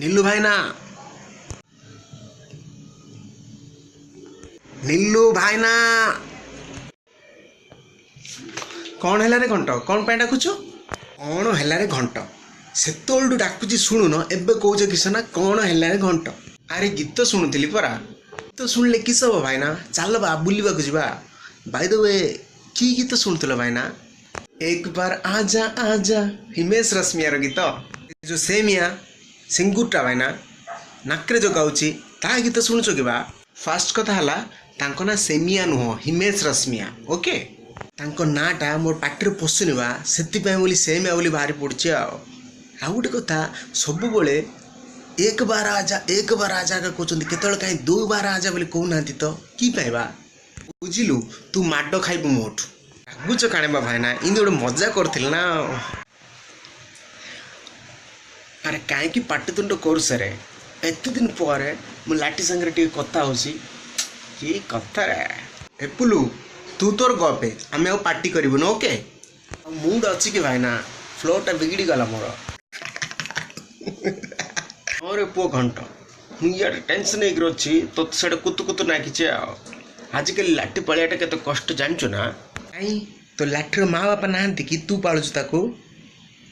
ନିଲୁ ଭାଇନା, ନିଲୁ ଭାଇନା, କ'ଣ ହେଲା ରେ ଘଣ୍ଟ? କ'ଣ ପାଇଁ ଡାକୁଛୁ? କ'ଣ ହେଲା ରେ ଘଣ୍ଟ? ସେତେବେଳଠୁ ଡାକୁଛି ଶୁଣୁନ, ଏବେ କହୁଛ କିସ ନା କ'ଣ ହେଲା ରେ ଘଣ୍ଟ? ଆରେ ଗୀତ ଶୁଣୁଥିଲି ପରା। ଗୀତ ଶୁଣିଲେ କିସ ହବ ଭାଇନା? ଚାଲ ବା ବୁଲିବାକୁ ଯିବା। ବାଇ the we, କି ଗୀତ ଶୁଣୁଥିଲ ଭାଇନା? ଏକ ବାର ଆଜା ଆଜା, ହିମେଶ ରଶ୍ମିଆର ଗୀତ। ଯୋଉ ସେମିଆ ସିଙ୍ଗୁରଟା ଭାଇନା ନାକରେ ଯୋଉ ଗାଉଛି, ତା ଗୀତ ଶୁଣୁଛ କି ବା? ଫାର୍ଷ୍ଟ କଥା ହେଲା, ତାଙ୍କ ନାଁ ସେମିଆ ନୁହଁ, ହିମେଶ ରଶ୍ମିଆ, ଓକେ? ତାଙ୍କ ନାଁଟା ମୋର ପାଟିରେ ପଶୁନି ବା, ସେଥିପାଇଁ ବୋଲି ସେମିଆ ବୋଲି ବାହାରି ପଡ଼ୁଛି। ଆଉ ଆଉ ଗୋଟେ କଥା, ସବୁବେଳେ ଏକ ବାର ଆଜା ଏକ ବାର ଆଜା ଏକା କହୁଛନ୍ତି, କେତେବେଳେ କାହିଁ ଦୁଇ ବାର ଆଜା ବୋଲି କହୁନାହାନ୍ତି ତ, କି ପାଇଁ ବା? ବୁଝିଲୁ, ତୁ ମାଡ଼ ଖାଇବୁ ମୋଠୁ। ରାଗୁଛ କାଣେ ବା ଭାଇନା? ଏମିତି ଗୋଟେ ମଜା କରୁଥିଲି ନା। ଆରେ କାହିଁକି ପାଟିତୁଣ୍ଡ କରୁଛ ରେ? ଏତେ ଦିନ ପରେ ମୁଁ ଲାଠି ସାଙ୍ଗରେ ଟିକେ କଥା ହେଉଛି, କି କଥା ରେ। ଏପୁଲୁ, ତୁ ତୋର ଗପେ, ଆମେ ଆଉ ପାଟି କରିବୁନୁ, ଓକେ? ଆଉ ମୁଡ୍ ଅଛି କି ଭାଇନା? ଫ୍ଲୋଟା ବିଗିଡ଼ି ଗଲା ମୋର। ହଁ ରେ ପୁଅ ଘଣ୍ଟ, ମୁଁ ଇଆଡ଼େ ଟେନସନ୍ ହେଇକି ଅଛି, ତୋତେ ସିଆଡ଼େ କୁତୁ କୁତୁ ନାଗିଛି। ଆଉ ଆଜିକାଲି ଲାଠି ପାଳିଆଟା କେତେ କଷ୍ଟ ଜାଣିଛୁ ନା? କାଇଁ, ତୋ ଲାଠିର ମା ବାପା ନାହାନ୍ତି କି, ତୁ ପାଳୁଛୁ ତାକୁ?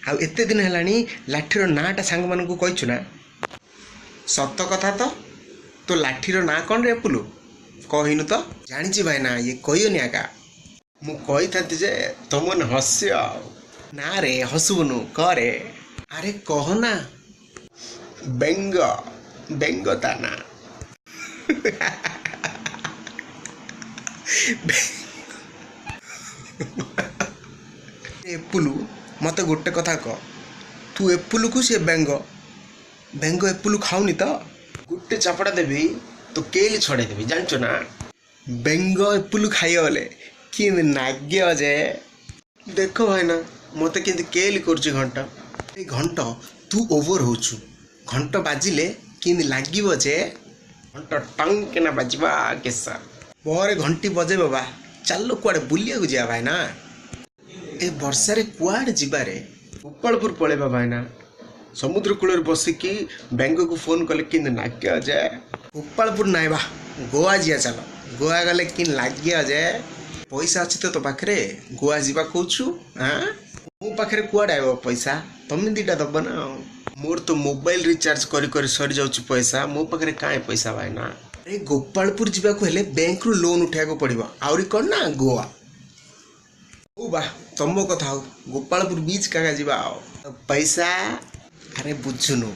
ଆଉ ଏତେ ଦିନ ହେଲାଣି ଲାଠିର ନାଁଟା ସାଙ୍ଗମାନଙ୍କୁ କହିଛୁ ନା? ସତ କଥା ତ, ତୋ ଲାଠିର ନାଁ କ'ଣ ରେ ଏପୁଲୁ? କହିନୁ ତ। ଜାଣିଛି ଭାଇନା, ଇଏ କହିବନି ଆକା। ମୁଁ କହିଥାନ୍ତି ଯେ ତମମାନେ ହସିବ। ଆଉ ନା ରେ, ହସିବୁନୁ, କରେ। ଆରେ କହ ନା। ବେଙ୍ଗ, ବେଙ୍ଗ ତା ନା। ଏପୁଲୁ, ମୋତେ ଗୋଟେ କଥା କହ, ତୁ ଏପୁଲୁକୁ ସେ ବେଙ୍ଗ, ବେଙ୍ଗ ଏପୁଲୁ ଖାଉନି ତ? ଗୋଟେ ଚାପଡ଼ା ଦେବି ତ କେଲି ଛଡ଼େଇ ଦେବି, ଜାଣିଛୁ ନା? ବେଙ୍ଗ ଏପୁଲୁ ଖାଇବ ବୋଲେ କେମିତି ନାଗିବ ଯେ। ଦେଖ ଭାଇନା, ମୋତେ କେମିତି କେଲି କରୁଛି ଘଣ୍ଟ। ଏ ଘଣ୍ଟ, ତୁ ଓଭର ହଉଛୁ। ଘଣ୍ଟ ବାଜିଲେ କେମିତି ଲାଗିବ ଯେ, ଘଣ୍ଟ ଟଙ୍ଗ କିନା ବାଜିବା କେସ ପରେ ଘଣ୍ଟି ବଜେଇବ ବା। ଚାଲ କୁଆଡ଼େ ବୁଲିବାକୁ ଯିବା ଭାଇନା। ଏ ବର୍ଷାରେ କୁଆଡ଼େ ଯିବାରେ? ଗୋପାଳପୁର ପଳେଇବା ଭାଇନା। ସମୁଦ୍ର କୂଳରେ ବସିକି ବେଙ୍ଗକୁ ଫୋନ୍ କଲେ କେମିତି ନାଗିବ ଯେ। ଗୋପାଳପୁର ନାଇଁ ବା, ଗୋଆ ଯିବା ଚାଲ। ଗୋଆ ଗଲେ କେମିତି ଲାଗିବ ଯେ। ପଇସା ଅଛି ତ ତୋ ପାଖରେ, ଗୋଆ ଯିବା କହୁଛୁ? ଆଁ, ମୋ ପାଖରେ କୁଆଡ଼େ ଆଇବ ପଇସା? ତମେ ଦୁଇଟା ଦବ ନା ଆଉ। ମୋର ତ ମୋବାଇଲ ରିଚାର୍ଜ କରି କରି ସରିଯାଉଛି ପଇସା, ମୋ ପାଖରେ କାହିଁ ପଇସା ଭାଇନା? ଆରେ ଗୋପାଳପୁର ଯିବାକୁ ହେଲେ ବ୍ୟାଙ୍କରୁ ଲୋନ୍ ଉଠାଇବାକୁ ପଡ଼ିବ, ଆହୁରି କ'ଣ ନା ଗୋଆ। ହଉ ବା, ତମ କଥା ହଉ, ଗୋପାଳପୁର ବିଚ୍ କାକା ଯିବା। ଆଉ ପଇସା? ଆରେ ବୁଝୁନୁ,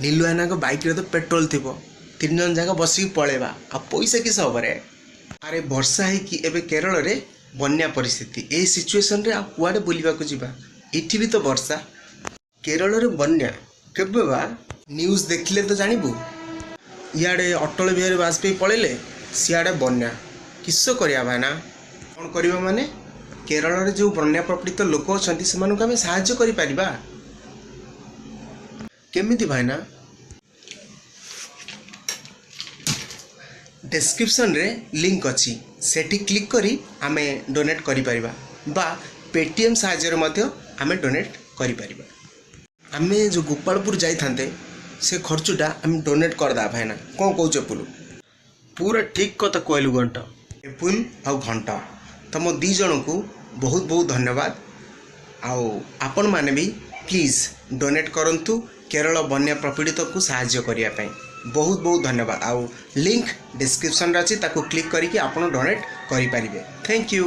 ନିଲୁଆନାଙ୍କ ବାଇକ୍ରେ ତ ପେଟ୍ରୋଲ ଥିବ, ତିନି ଜଣ ଯାକ ବସିକି ପଳେଇବା, ଆଉ ପଇସା କିସ ହବ ରେ? ଆରେ ବର୍ଷା ହେଇକି ଏବେ କେରଳରେ ବନ୍ୟା ପରିସ୍ଥିତି, ଏ ସିଚୁଏସନରେ ଆଉ କୁଆଡ଼େ ବୁଲିବାକୁ ଯିବା? ଏଠି ବି ତ ବର୍ଷା। କେରଳରେ ବନ୍ୟା କେବେ ବା? ନ୍ୟୁଜ୍ ଦେଖିଲେ ତ ଜାଣିବୁ। ଇଆଡ଼େ ଅଟଳ ବିହାରୀ ବାଜପେୟୀ ପଳେଇଲେ, ସିଆଡ଼େ ବନ୍ୟା। କିସ କରିବା ଭାଇନା? କ'ଣ କରିବା ମାନେ? କେରଳରେ ଯେଉଁ ବନ୍ୟା ପ୍ରପୀଡ଼ିତ ଲୋକ ଅଛନ୍ତି, ସେମାନଙ୍କୁ ଆମେ ସାହାଯ୍ୟ କରିପାରିବା। କେମିତି ଭାଇନା? ଡେସ୍କ୍ରିପସନ୍ରେ ଲିଙ୍କ୍ ଅଛି, ସେଠି କ୍ଲିକ୍ କରି ଆମେ ଡୋନେଟ୍ କରିପାରିବା ବା ପେଟିଏମ୍ ସାହାଯ୍ୟରେ ମଧ୍ୟ ଆମେ ଡୋନେଟ୍ କରିପାରିବା। ଆମେ ଯେଉଁ ଗୋପାଳପୁର ଯାଇଥାନ୍ତେ, ସେ ଖର୍ଚ୍ଚଟା ଆମେ ଡୋନେଟ୍ କରିଦେବା ଭାଇନା। କ'ଣ କହୁଛ ପୁଲୁ? ପୁରା ଠିକ୍ କଥା କହିଲୁ ଘଣ୍ଟ। ଏପୁଲ ଆଉ ଘଣ୍ଟ, ତମ ଦୁଇ ଜଣଙ୍କୁ ବହୁତ ବହୁତ ଧନ୍ୟବାଦ। ଆଉ ଆପଣମାନେ ବି ପ୍ଲିଜ୍ ଡୋନେଟ୍ କରନ୍ତୁ କେରଳ ବନ୍ୟା ପ୍ରପୀଡ଼ିତକୁ ସାହାଯ୍ୟ କରିବା ପାଇଁ। ବହୁତ ବହୁତ ଧନ୍ୟବାଦ। ଆଉ ଲିଙ୍କ୍ ଡିସ୍କ୍ରିପସନ୍ରେ ଅଛି, ତାକୁ କ୍ଲିକ୍ କରିକି ଆପଣ ଡୋନେଟ୍ କରିପାରିବେ। Thank you.